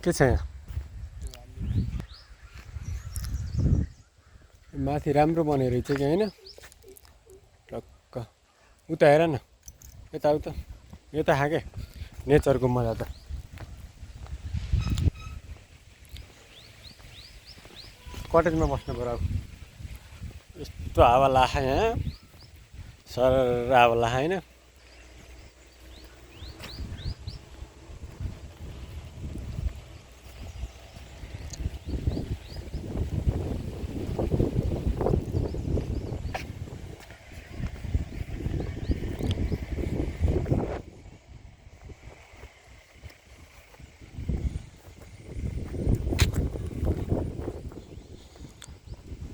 के छ यहाँ माथि राम्रो बनेको रहेछ कि होइन टक्क उता हेर न यताउता यो त खाके नेचरको मजा त कटेजमा बस्नु पर्यो अब यस्तो हावा लाखा यहाँ सर हावा लाखा होइन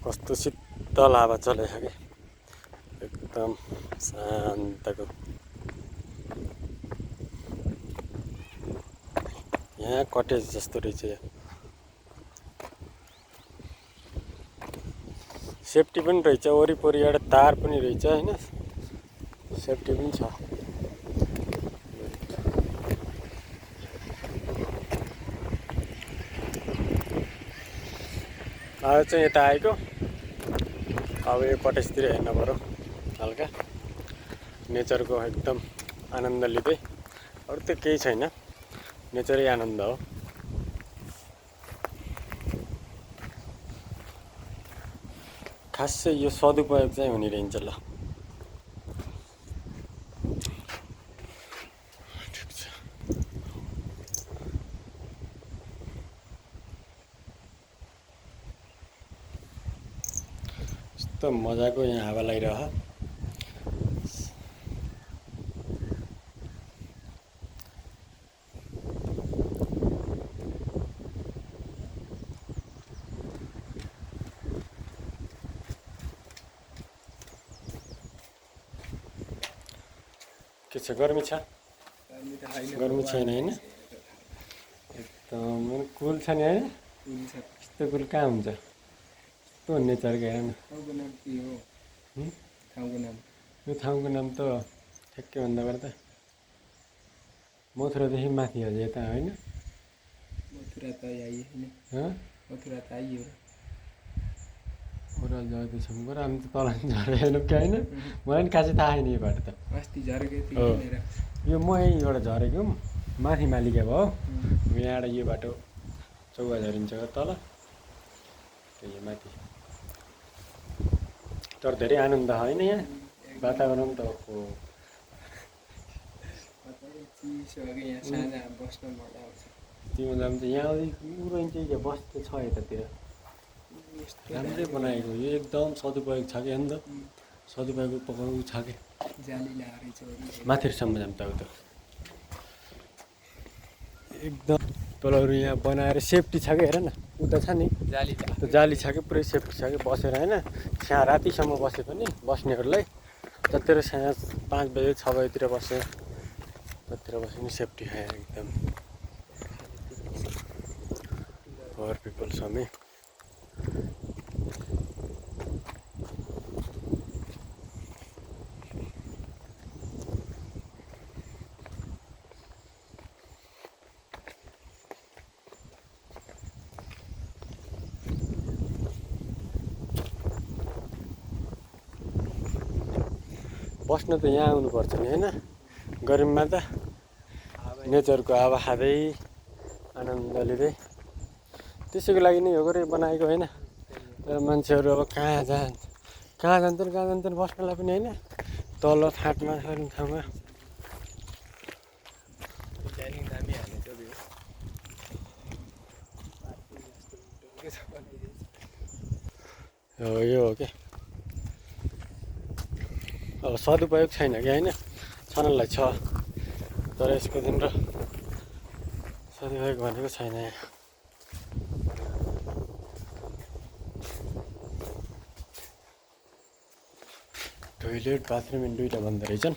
कस्तो शीतल हावा चलेछ कि एकदम शान्तको यहाँ कटेज जस्तो रहेछ सेफ्टी पनि रहेछ वरिपरि एउटा तार पनि रहेछ होइन सेफ्टी पनि छ आज चाहिँ यता आएको अब यो कटेजतिर हेर्न पर्यो हल्का नेचरको एकदम आनन्द लिँदै अरू त केही छैन नेचरै आनन्द हो खासै यो सदुपयोग चाहिँ हुने रहन्छ ल यस्तो मजाको यहाँ हावा लागिरह के छ गर्मी छ गर्मी छैन होइन एकदम कुल छ नि होइन यस्तो कुल कहाँ हुन्छ यस्तो नेचरको हेर न यो ठाउँको नाम त ठ्याक्कै भन्दा पर्दा मथुरादेखि माथि हजुर यता होइन मथुरा त आइयो ओह्रालो झर्दैछौँ बरु हामी त तल झरेर हेर्नु क्या होइन मलाई पनि खासै थाहा छैन यो बाटो त अस्ति झरेको यो म यहीँबाट झरेको माथि मालिका भयो यहाँबाट यो बाटो चौगा झरिन्छ तल यो माथि तर धेरै आनन्द होइन यहाँ वातावरण त हो तिम्रो दाम त यहाँ उरैन्छ क्या बस्दै छ यतातिर राम्रै बनाएको यो एकदम सदुपयोग छ कि अन्त सदुपयोग पकाउनु छ कि माथिसम्म जाम त एकदम तलहरू यहाँ बनाएर सेफ्टी छ कि हेर न उता छ नि जाली छ कि पुरै सेफ्टी छ कि बसेर होइन त्यहाँ रातिसम्म बसे पनि बस्नेहरूलाई जतिर यहाँ 5 बजे 6 बजेतिर बस्यो त्यतिर बसे पनि सेफ्टी छ एकदम फर पिपल समेत बस्न त यहाँ आउनुपर्छ नि होइन गर्मीमा त नेचरको हावा खाँदै आनन्द लिँदै त्यसैको लागि नै यो गरी बनाएको होइन तर मान्छेहरू अब कहाँ जान्छन् बस्नलाई पनि होइन तल फाँटमा गर्ने ठाउँमा यो हो क्या अब सदुपयोग छैन कि होइन छनलाई छ तर यसको दिन र सदुपयोग भनेको छैन टोइलेट बाथरुम दुईवटा बन्द रहेछन्